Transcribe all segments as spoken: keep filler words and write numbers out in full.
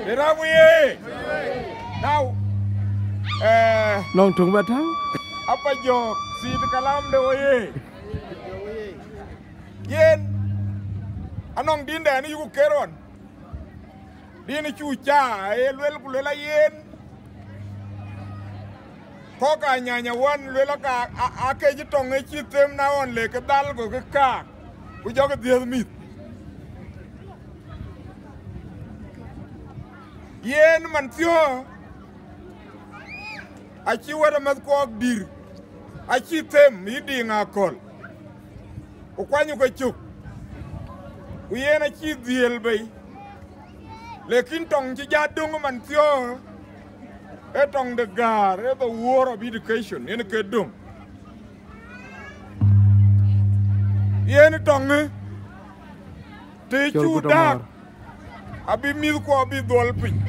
Ë ram ye. Now, eh, nɔŋ töŋ bä täŋ. Apa jɔɔk, sit kalam de wo ye. Yen, anɔŋ dïndɛn yuku ker ɣɔn. Dïn cu ca, aye luel ku luel ayen. Kɔ̈k aa nyanya wän luel aka, a, a ke cï tɔŋ ë cï them na ɣɔn le ke dhal go ke kaak, ku jɔkï dhiëëth mïth. Yen man thiɔ̈ɔ̈, acï wɛ̈t amɛ̈th kuɔɔk dïr, acï them yï diŋ akɔ̈l, ku kuany ke cök, ku yen acï dhiëël bei. Lekin tɔŋ cï jat döŋ man thiɔ̈ɔ̈, ee tɔŋ de gäär, ee the war of education, yen ke döŋ. Yen tɔŋ ë, të cuk daak, abï mïthkuɔ bï dhuɔl piny.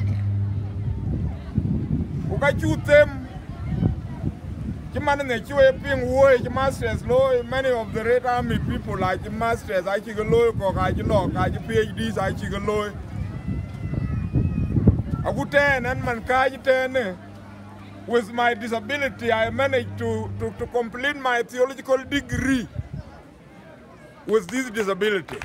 Ku ka cuk them, cï man ë cï we piŋ wuɔi cï masters looi, many of the Red Army people acï masters acï ke looi, kɔ̈k acï lɔɔk, acï P H Ds acï ke looi. Aku tɛ̈ɛ̈n ɛn man kääc tɛ̈ɛ̈në, with my disability, I managed to, to, to complete my theological degree with this disability.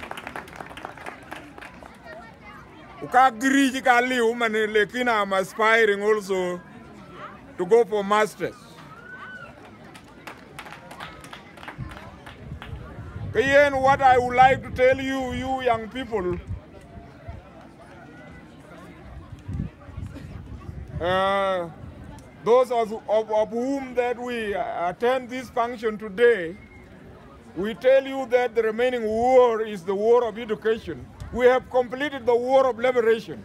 Ku ka degree cï ka liu man, lekin I'm aspiring also to go for masters. Ke yen, what I would like to tell you, you young people, uh, those of, of, of whom that we attend this function today, we tell you that the remaining war is the war of education. We have completed the war of liberation.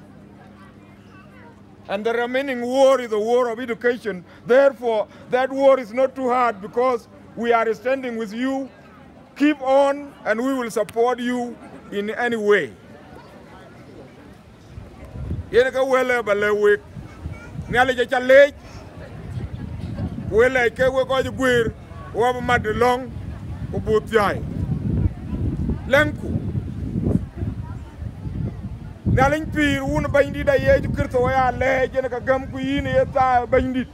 And the remaining war is the war of education. Therefore, that war is not too hard because we are standing with you. Keep on and we will support you in any way. Yen ke wël ë ba lɛ̈k wek. Nhialic acä leec, ku wël lɛc ke wek kɔc guëër, ku abï mat ë lɔ̈ŋ, ku buk thiäi. Lɛ̈ŋku. Nhialic pïïr, wun Bɛ̈nydït a Yecu Kërtho aya lɛɛc, yen ka gämku yïn ë ye thaa ë Bɛ̈nydït.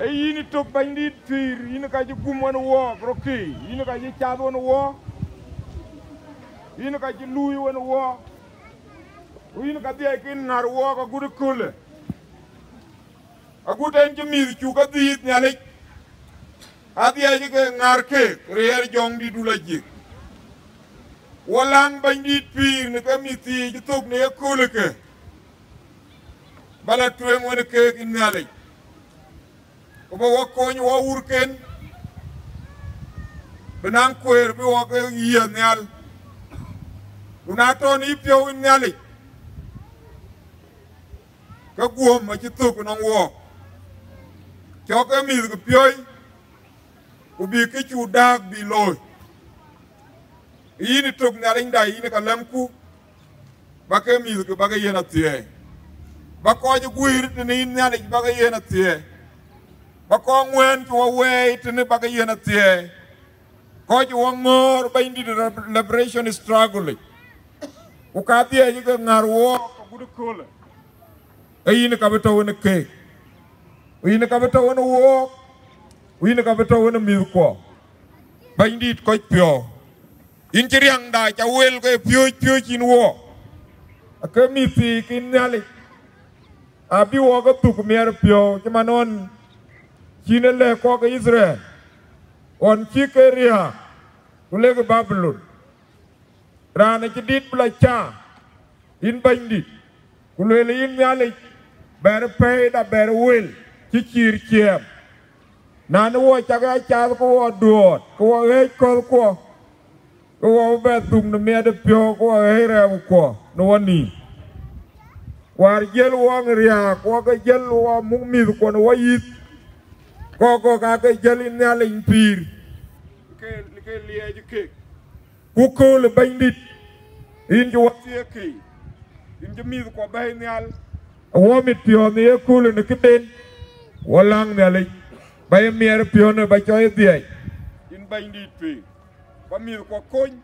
Ee yïn ë tök Bɛ̈nydït pïïr, yïn ka cï gum wën wɔɔk rökï, yïn ka cï cath wën wɔɔk, yïn ka cï luui wën wɔɔk, ku yïn ka dhiɛɛc ke ŋär wɔɔk agut ëköölë. Agut en cï mïth cuk ke dhiëëth Nhialic, adhiɛɛc ke ŋär keek riɛɛr Jɔŋdït dul ajik. Wɔ läŋ Bɛ̈nydït pïïr në ke mïth thii cï thök në ëköölë ke, ba la tueŋ wën keek yïn Nhialic. Ku ba wɔ kony wɔ wurken, bï naŋ kueer bï wɔ ke yiëë nhial. Ku na tɔ̈ në yïpiɔ̈u yïn Nhialic, ke guöm acï thök ënɔŋ wɔɔk. Cɔk ke mïthkï piɔ̈i, ku bï kë cuk daak bï looi. Yïn ë tök Nhialicda, yïn ë ka lɛ̈ŋku, ba ke mïthkï ba ke yen athiɛɛi. Ba kɔc ë guiir tënë yïn Nhialic ba ke yen athiɛɛi. Ba kɔc ŋuɛ̈ɛ̈n cï wɔ wɛɛi tënë ba ke yen athiɛɛi. Kɔc ë wɔ ŋɔ̈ɔ̈r Bɛ̈nydït ë liberation struggle yic, ku ka dhiɛɛc ke ŋär wɔɔk agut ëköölë, ee yïn ka bï tɔ̈u wën keek, ku yïn ka bï tɔ̈u wën wɔɔk, ku yïn ka bï tɔ̈u wën mïthkuɔ. Bɛ̈nydït kɔc piɔ̈u, yïn cï riäŋda ca wel ke piööc piööc yïn wɔɔk. Ake mïth thii ke Nhialic, abï wɔ ke dhuk miɛt piɔ̈u cï man ɣɔn cïn ë lɛ̈k kɔc ke Yithriɛl, ɣɔn cï ke riääk, ku lek Babilon. Raan acï dït bï la caa, yïn Bɛ̈nydït, ku lueel yïn Nhialic, bɛ̈ɛ̈r pɛ̈ɛ̈ida bɛ̈ɛ̈r wel cï cïïr ciɛɛm. Na në wɔ cak ya cath ke wɔ duɔɔt, ke wɔ ɣɛ̈ɛ̈c kɔ̈thkuɔ, ke wɔ bï bɛ dhuk në miɛt ë piɔ̈u, ke wɔ ɣɛ̈ɛ̈c rɛɛmkuɔ në wɔ nïïm. Wäär jiël wɔ ŋë riääk, wɔ ke jiël wɔ muk mïthkuɔ në wɔ yïth, kɔ̈k kɔ̈k aake jiël yïn Nhialic pïïr. Ke, ke liɛɛc keek. Ku kööl ë Bɛ̈nydït, yïn cï wɔ thiëëk kë, yïn cï mïthkuɔ bɛ̈ɛ̈i nhial. Awɔ mit piɔ̈ɔ̈th në ye kööl në këden, wɔ läŋ Nhialic, ba ye miɛt piɔ̈në ba cɔc dhiɛɛc. Yïn Bɛ̈nydït pïïr, ba mïthkuɔ kony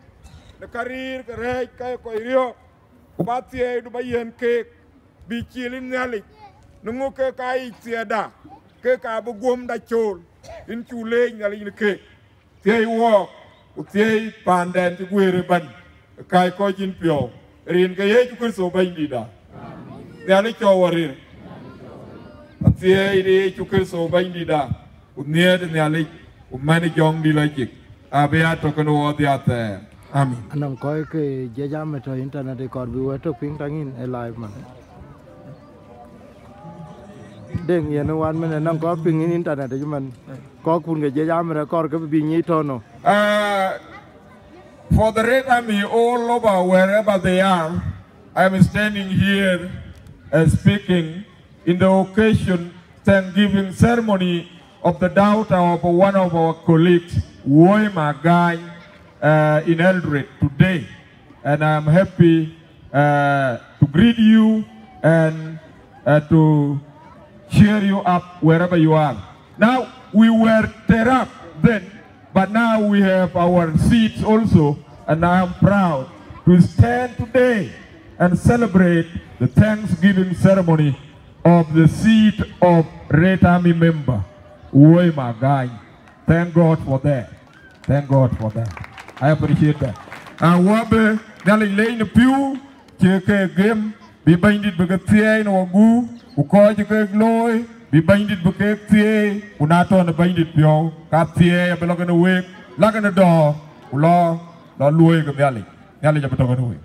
në ka rëër ke rɛ̈ɛ̈c ka ye kɔc riɔ̈ɔ̈k. Ku ba thiëëidu ba yiën keek, bï cil yïn Nhialic, në ŋö kek aa yic thiëëda, kek aa bï guömda cool, yïn cuk leec Nhialic në keek. Thiëëi wɔɔk, ku thiëëi paanden cï guëër ëbɛ̈n, ë kääc kɔc yïn piɔ̈u, rin ke Yecu Kërtho Bɛ̈nydïïtda. Nhialic cɔu arir. Athiëëi de Yecu Kërtho Bɛ̈nydïïtda, ku nhiëët Nhialic, ku mɛn Jɔŋdït Lajik, abï ya tök në wɔɔk dhiathɛɛr. Amin. Anɔŋ kɔc ke jiëc amɛ tɔ̈ internet ë kɔɔr bï wɛ̈t tök piŋ taŋ yïn ë live man. Deŋ yen ë wan mɛn ë nɔŋ kɔc piŋ yïn internet ë cï man. Kɔc kun ke jiëc amɛ rɛ kɔɔr ke bï nyic tɔ̈ nɔ. Uh, for the Red Army all over, wherever they are, I am standing here and speaking in the occasion thanksgiving ceremony of the daughter of one of our colleagues, Woi Magany, uh, in Eldoret today. And I am happy, uh, to greet you and, uh, to cheer you up wherever you are. Now, we were tear up then, but now we have our seats also, and I am proud to stand today and celebrate the Thanksgiving ceremony of the seat of Red Army member, Woi Magany. Thank God for that. Thank God for that. I appreciate that. And wɔ bï Nhialic leec në pïu cï ke gem, bï Bɛ̈nydït bï ke thiëëi në wɔ gup, ku kɔc cï kek looi, bï Bɛ̈nydït bï kek thiëëi, ku na tɔ̈ në Bɛ̈nydït piɔ̈u, ka thiëëi abï lɔ kenë week, la kenë dɔ̈ɔ̈r, ku lɔ, lɔ luɔ̈i ke Nhialic. Nhialic abï tɔ̈ kenë week.